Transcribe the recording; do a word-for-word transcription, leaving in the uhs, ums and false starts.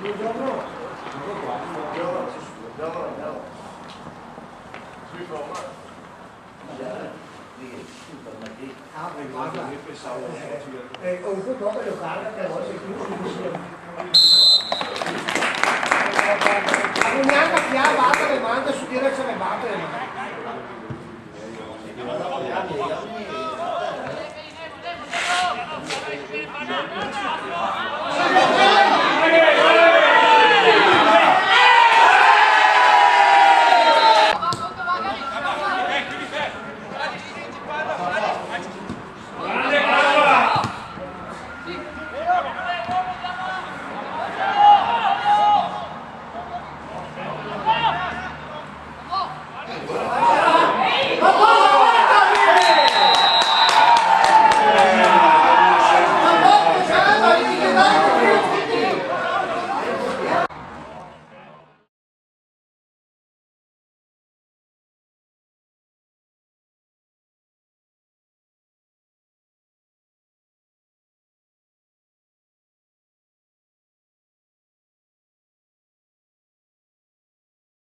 Buongiorno. Ah, guarda. Eh, eh, ho avuto troppo le carte, che a volte più. Ma non mi hanno più battere le mani, su dire che se ne batte le mani.